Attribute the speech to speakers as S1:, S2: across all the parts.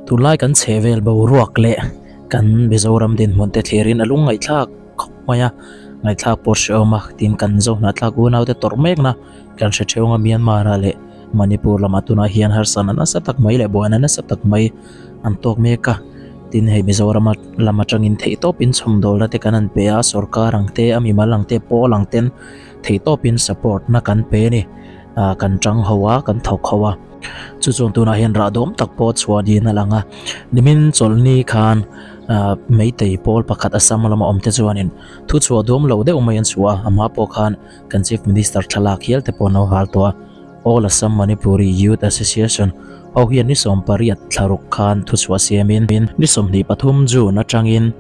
S1: Tunlai kan chhehvel boruak leh kan Mizoram dinhmun te thlirin a lung ngaihthlak khawp mai a, ngaihthlak pawh hrehawm a tin kan Zohnahthlak unaute tawrh mekna kan hre theuh ang a Myanmar ah leh Manipur lamah tunah hian harsatna nasa tak mai leh buaina nasa tak mai an tawk mek a, tin hei Mizoram lam atangin theihtawpin chhawmdawlna te kan han pe a, sorkar ang te a mimal ang te pawl ang ten theihtawpin support na kan pe a ni, ah kan tang ho a kan thawk ho a, chu chuan tunah hian rah dawm tak pawh chhuah niin a lang a, nimin chawlhni khan ah meitei pawl pakhat Assam lama awm te chuanin thuchhuah duam lo deuh mai an chhuah a, a hma pawh khan kan Chief Minister thlalak hial te pawh an lo hal tawh a. All Assam Manipuri Youth Association ho hian ni 18 thlaruk khan thuchhuah siamin ni 23 June atangin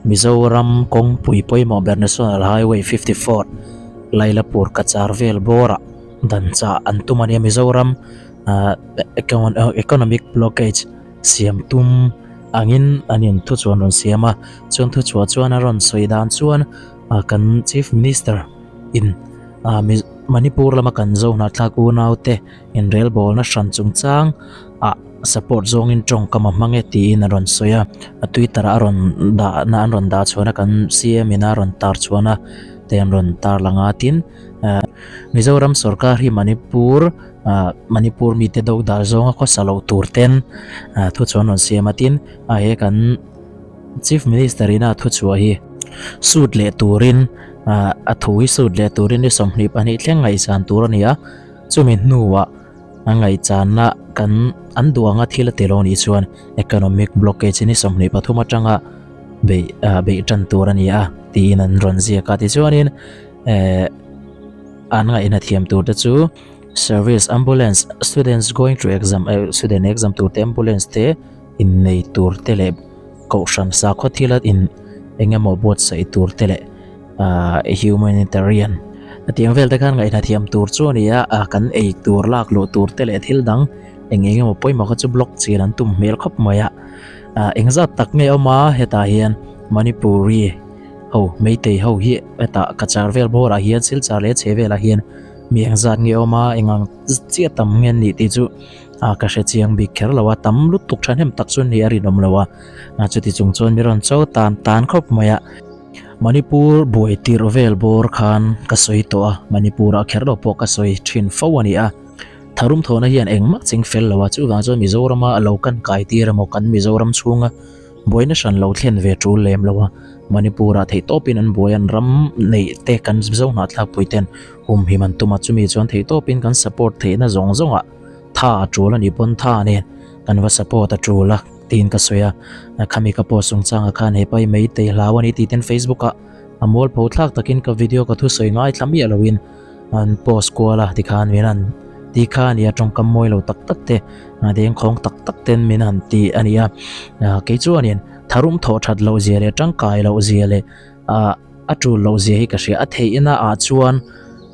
S1: Mizoram kawngpui pawimawh ber National Highway 54 Lailapur Cachar vel bawrah dan chah an tum a nia. Mizoram Economic Blockage siam tum angin an in thuchhuah an rawn siam a, chuan thuchhuah chuan a rawn sawi dan chuan kan Chief Minister in Manipur lama kan zo hnahthlak unaute inrelbawlna hran chungchang ah support zawngin tawngkam a hmang e tiin a rawn sawi a, a twitter ah a rawn dahna an rawn dah chhuahna kan CM in a rawn tar chhuahna te an rawn tar lang a tin Mizoram sorkar hi Manipur ah Manipur mite do dal zawnga khawsa loh tur ten thuchhuah an rawn siam a tin a he kan Chief Minister ina thuchhuah hi sut leh turin a thu hi sut leh turin ni 22 thleng ngaihsan tur a ni a, chumi hnuah a ngaihchanna kan an duh anga thil a ti lo nih chuan economic blockage ni 23 atanga beih beih tan tur a ni a tiin an rawn ziak a. Tichuanin eh an ngaihna thiam tur te chu service ambulance students going to exam student exam tur te ambulance te innei tur te leh kohhran sakhaw thila in eng emaw buatsaih tur te leh ahh humanitarian a tiang vel te khan ngaihna thiam tur chu a ni a ah kan ei tur lak luh tur te leh thil dang eng eng emaw pawimawh kha chu block chin an tum hmel khawp mai a ah engzat tak nge a awm a hetah hian manipuri ho meitei ho hi hetah cachar vel bawrah hian silchar leh chhe velah hian mi engzat nge a awm a eng ang chiah tam nge an nih tih chu. a ka hre chiang bik kher lo a tam lutuk thahnem tak chu ni a rinawm lo a a chuti chung chuan mi rawn cho tan tan khawp mai a Manipur buai tirh vel bawr khan ka sawi tawh a Manipur ah kher lo pawh ka sawi thin fo a ni a tharum thawhna hian engmah ching fel lo a chuvang chuan Mizoram a lo kan kai tir emaw kan Mizoram chhunga buaina hran lo thlen ve tul lem lo a Manipur ah theihtawpin an buai an ram neih te kan Mizo hnahthlakpui ten humhim an tum a chumi chuan theihtawpin kan support theihna zawng zawng ah tha a tul a nih pawn tha nen kan va support a tul a tiin ka sawi a khami ka post chungchangah khan hepa hi meitei hlau a ni tih ten facebook ah a mualpho thlak takin ka video ka thusawi ngaithla miah loin an post kual a tikhan min han ti kha a ni a tawngkam mawi lo tak tak te dengkhawng tak tak ten min han ti a ni a kei chuanin tharum thawh that loh zia leh tangkai loh zia leh ah a tul loh zia hi ka hria a theihna ah chuan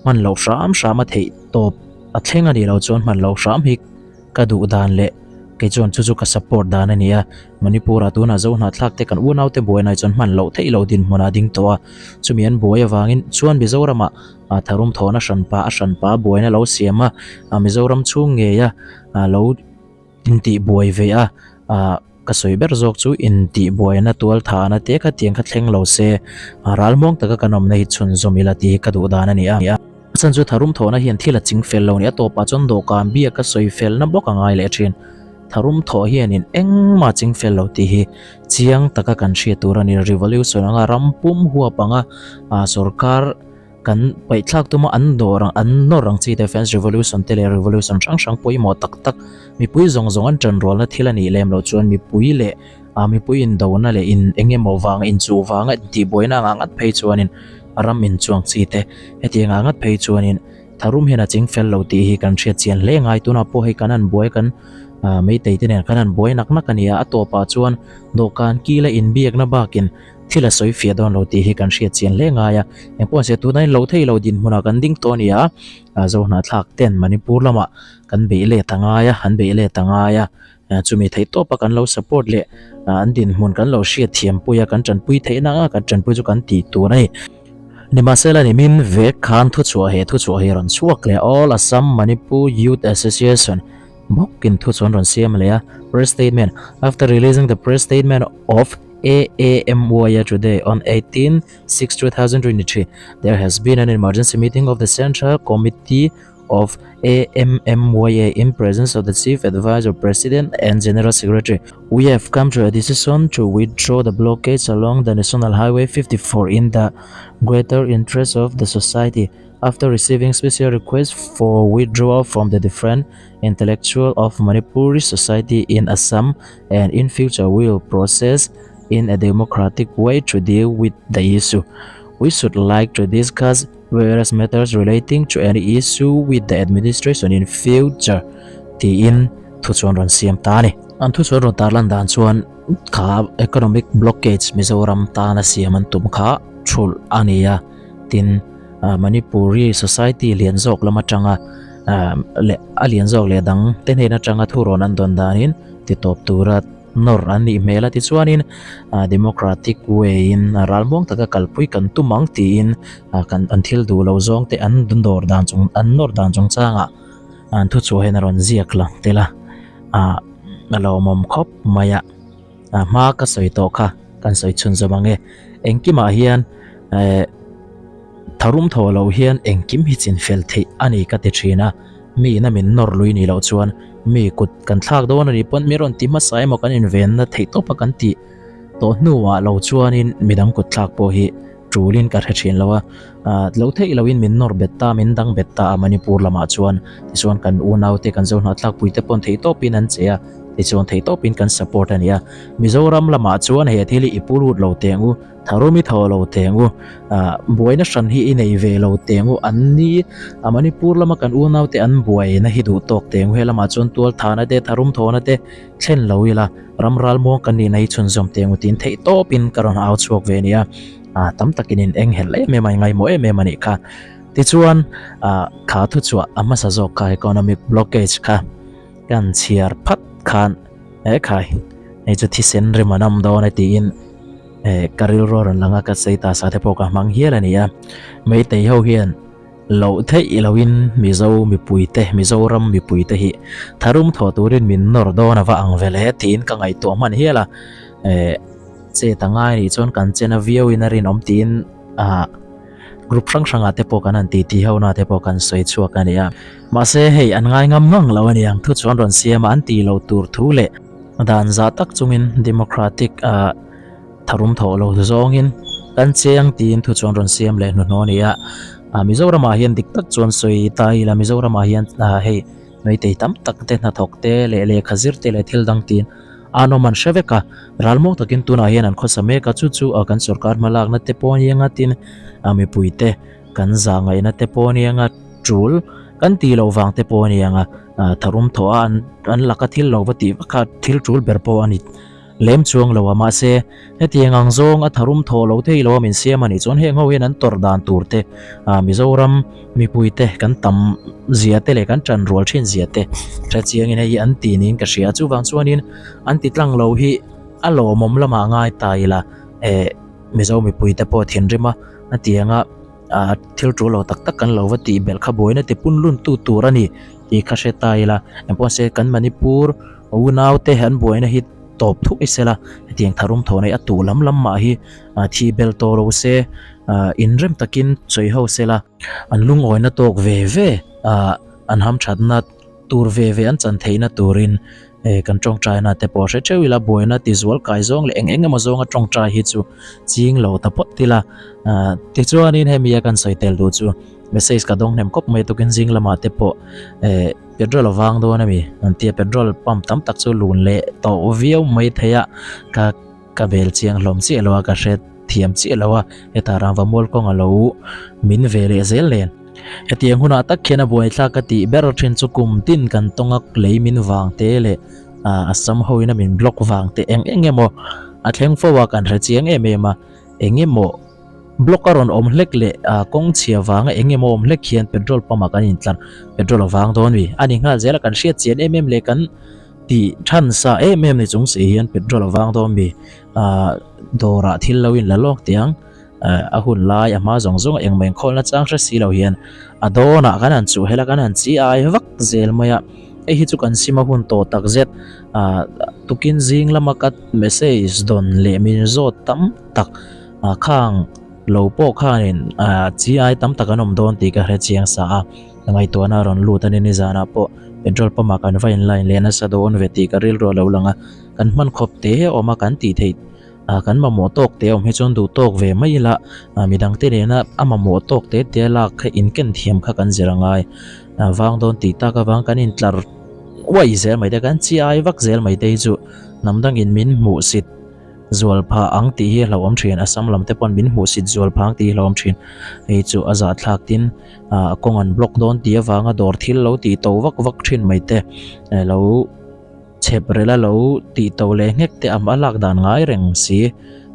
S1: hman loh hram hram a theih tawp. A thleng a nih loh chuan hman loh hram hi ka duh dan leh kei chuan chu chu ka support dan a ni a, Manipur ah tunah zo hnahthlak te kan unau te buaina hi chuan hman loh theih loh dinhmun ah ding tawh a, chumi an buai avangin chuan Mizoram ah ah tharum thawhna hranpa a hranpa buaina lo siam a, ah Mizoram chhung ngei a ah lo intih buai ve a ah ka sawi ber zawk chu intih buaina tual thahna te kha tiang kha thleng lo se ralmuang taka kan awmna hi chhunzawm ila tih hi ka duh dan a ni a. A chhan chu tharum thawhna hian thil a ching fel lo a ni. A tawpah chuan dawhkan biak a sawi felna bawk a ngai leh thin. Tharum thawh hianin engmah ching fel lo tih hi chiang taka kan hriat tur a ni. Revolution anga ram pum huap anga sorkar kan paihthlak tuma an dawr ang an nawr ang chi te fans revolution te leh revolution hrang hrang pawimawh tak tak mipui zawng zawng an tanrualna thil a nih lem loh chuan mipui leh ah mipui indona leh in eng emaw vang inchuh vanga intihbuaina angah ngat phei chuanin ram inchuang chi te hetiang ah ngat phei chuanin tharum hian a ching fel lo tih hi kan hriat chian hle ngai tunah pawh hei kan han buai kan ah meitei te nen kan han buai nak nak a ni a a tawpah chuan dawhkan kila inbiakna bakin thil a sawi fiah dawn lo tih hi kan hriat chian hle ngai a engpawh se tunah in lo thei lo dinhmunah kan ding tawh a ni a ah Zohnahthlak ten Manipur lamah kan beih let a ngai a an beih let a ngai a. Chumi theih tawpa kan lo support leh an dinhmun kan lo hriat thiam pui a, kan tanpui theih na a, kan tanpui chu kan tih tur a ni. Nimahsela nimin vek khan thuchhuah he thuchhuah hi a rawn chhuak leh All Assam Manipur Youth Association. bawkin thu chuan rawn siam leh a, Press statement, After releasing the press statement of AAMYA today on 18 6 2023, there has been an emergency meeting of the Central Committee of AMMYA in presence of the Chief Advisor, President and General Secretary. We have come to a decision to withdraw the blockades along the National Highway 54 in the greater interest of the society after receiving special requests for withdrawal from the different intellectual of Manipuri society in Assam and in future we will process in a democratic way to deal with the issue. We should like to discuss various matters relating to any issue with the administration in future tiin thu chuan rawn siam ta a ni. An thu chuan rawn tarlan dan chuan kha economic blockage Mizoram tana siam an tum kha thulh a ni a, tin Manipuri society lian zawk lam atanga leh a lian zawk leh dang te hnen atanga thurawn an dawn danin titawp tura nawr an nih hmel a tichuanin democratic way in ralmuang taka kalpui kan tum ang tiin kan an thil duh lo zawng te an dawr dan chung an nawr dan chungchangah an thuchhuah hian a rawn ziak lang tel a a lawmawm khawp mai a. A hma ka sawi tawh kha kan sawi chhunzawm ang e. Engkimah hian eh tharum thaw lo hian engkim hi chin fel theih a ni ka ti thin a. Mi ina min nawr lui nih loh chuan mi kut kan thlak dawn a nih pawn mi rawn ti hmasa emaw kan invenna theih tawp a kan tih tawh hnuah lo chuanin midang kut thlak pawh hi tulin ka hre thin lo a. Lo theih loin min nawr bet ta, min dang bet ta a Manipur lamah chuan. Tichuan kan unaute, kan Zohnahthlakpui te pawn theihtawpin an che a, tichuan theihtawpin kan support a ni a. Mizoram lamah chuan he thil hi i pu lut lo teng u, tharum i thaw lo teng u, buaina hran hi i nei ve lo teng u, an ni a Manipur lama kan unaute an buaina hi duh tawk teng u, he lamah chuan tualthana te, tharum thawna te thlen lo ila, ram ralmuang kan nihna hi chhunzawm teng u tiin theihtawpin ka rawn au chhuak ve a ni a. Ah tam takin in eng helh em em a, i ngaihmawh em em a nih kha. Tichuan ah kha thu chhuah a hmasa zawk kha economic blockage kha kan chhiar phat khan he khai hei chu thisen rim an awm dawn e tiin eh ka rilru a rawn lang a, ka status ah te pawh ka hmang hial a ni a. Meitei ho hian loh theih loin Mizo mipuite, Mizoram mipuite hi tharum thawh turin min nawr dawn a va ang ve le tiin ka ngaihtuah hman hial a. Eh Chet a ngai nih chuan kan chen a viau in a rinawm tiin ah group hrang hrang ah te pawh kan han ti ti ho na te pawh kan sawi chhuak a ni a. Mahse hei an ngai ngam ngang lo a ni ang thu chuan rawn siam a an ti lo tur thu leh dan zah tak chungin democratic ah tharum thawh lo zawngin kan cheng tiin thu chuan rawn siam leh hnuhnawh a ni a. Ah Mizoram ah hian dik tak chuan sawi ta ila Mizoram ah hian ah hei Meitei tam tak te hnathawk te leh lehkha zir te leh thil dang tiin an awm an hre vek a, ralmuang takin tunah hian an khawsa mek a, chu chu kan sorkar hmalakna te pawh aniang a tin mipui te kan zah ngaihna te pawh aniang a, tul kan tih loh vang te pawh aniang a, tharum thawh a an laka thil lo va tih vak kha thil tul ber pawh a ni. Lem chuang lo a, mahse hetiang ang zawng a tharum thawh lo thei lo a min siam a nih chuan heng ho hian an tawrh dan tur te, Mizoram mipui te kan tam zia te leh kan tan rual thin zia te hre chiangin hei hi an ti niin ka hria a, chuvang chuanin an ti tlang lo hi a lawmawm lamah ngai ta ila eh Mizo mipui te pawh thinrim a, hetianga thil tul lo tak tak kan lo va tih belh kha buaina ti punlun tu tur a ni tih kha hre ta ila, engpawh se kan Manipur unau te an buaina hi tawp thuai sela, hetiang tharum thawh nei a tuh lam lam mah hi thih belh tawh lo se, inrem takin sawi ho sela, an lungawina tawk ve ve an hamthatna tur ve ve an chan theihna turin kan tawngtaina te pawh hre theuh ila, buaina tizual kai zawng leh eng eng emaw zawnga tawngtai hi chu ching lo ta phawt ila, tichuanin hemi a kan sawi tel duh chu message ka dawng hnem khawp mai tukin zing lamah te pawh Petrol a vang dawn a mi an tia petrol pump tam tak chu lun leh tawh viau mai thei a ka ka bel chiang hlawm chiah lo a ka hre thiam chiah lo a hetah rangva mual kawng a lo min ve leh zel nen hetiang hunah tak khian a buaithlak ka tih ber thin chu kum tin kan tawng a lei min vang te leh ah Assam ho in a min block vang te eng eng emaw a thleng fo a kan hre chiang em em a eng emaw. Block a rawn awm hlek leh ah kawng chhia vanga eng emaw awm hlek hian petrol pump ah kan intlar petrol a vang dawn mi a ni nghal zel a kan hriat chian em em leh kan tih than sa em em ni chung si hian petrol a vang dawn mi ah dawrah thil lo in la lawk teh ang ah a hun lai a hma zawng zawng a engmah inkhawlna chang hre si lo hian a dawnah kan han chuh hel a kan han chi ai vak zel mai a. Hei hi chu kan sim a hun tawh tak zet. Ah tukin zing lama ka message dawn leh min zawt tam tak ah khang lo pawh khanin ah chi ai tam tak an awm dawn tih ka hre chiang sa a. Ka ngaihtuahna a rawn lut a ni nizanah pawh petrol pump ah kan va in line leh nasa dawn ve tih ka rilru a lo lang a. Kan hman khawp te awm a kan tih theih ah kan mamawh tawk te awm hi chuan duh tawk ve mai ila ah midang te nena a mamawh tawk te te lak kha in ken thiam kha kan zir a ngai ah vang dawn tih tak avang kan in tlar uai zel mai te kan chi ai vak zel mai te hi chu hnam dangin min hmuh sit zual phah ang tih hi a hlauhawm thin Assam lam te pawn min hmuh sit zual phah ang tih hi a hlauhawm thin hei chu a zahthlak tin ah kawng an block dawn tih avanga dawr thil lo tih to vak vak thin mai te lo. Chhep rel a lo tih to leh nghek te am a lak dan ngai reng si,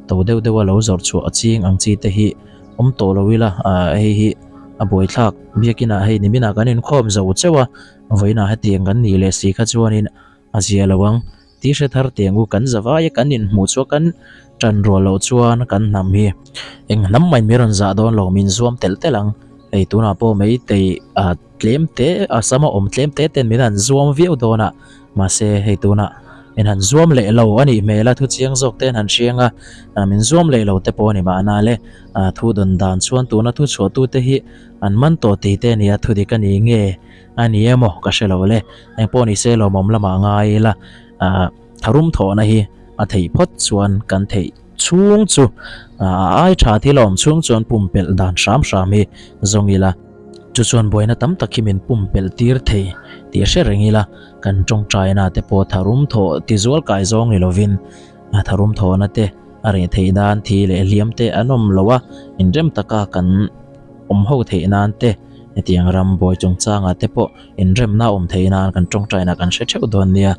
S1: to deuh deuh a lo zawrh chhuah a ching ang chi te hi awm tawh lo ila, ah hei hi a buaithlak biakin ah hei nimin ah kan inkhawm zo cheuh a, vawiin ah hetiang kan nih leh si kha chuanin a zia lo ang tih hre thar tiang u kan zavai a kan inhmuh chu kan tan rual loh chuan kan hnam hi eng hnam mai min rawn zah dawn lo min zuam telh telh ang, hei tunah pawh meitei ah. Tlem te, a sama awm tlem te ten min han zuam viau dawn a, mahse hei tunah min han zuam leh lo a nih hmel a, thu chiang zawk te an han hriang a, min zuam leh lo te pawh a ni mahna le, thu dawn dan chuan tuna thu chhuah tu te hi an man tawh tih te a ni a, thu dik a ni nge a ni emaw ka hre lo le, engpawh ni se lawmawm lamah ngai ila, tharum thawhna hi a theih phawt chuan kan theih chhung chu a ai tha thil a awm chhung chuan pumpelh dan hram hram hi zawng ila. Chu chuan buaina tam tak hi min pumpelh tir thei tih hre reng ila, kan tawngtaina te pawh tharum thawh tizual kai zawng ni lovin a tharum thawhna te a reh theih nan thi leh hliam te an awm lo a, inrem taka kan awm ho theih nan te hetiang ram buai chungchangah te pawh inremna awm theih nan kan tawngtaina kan hre theuh dawn nia.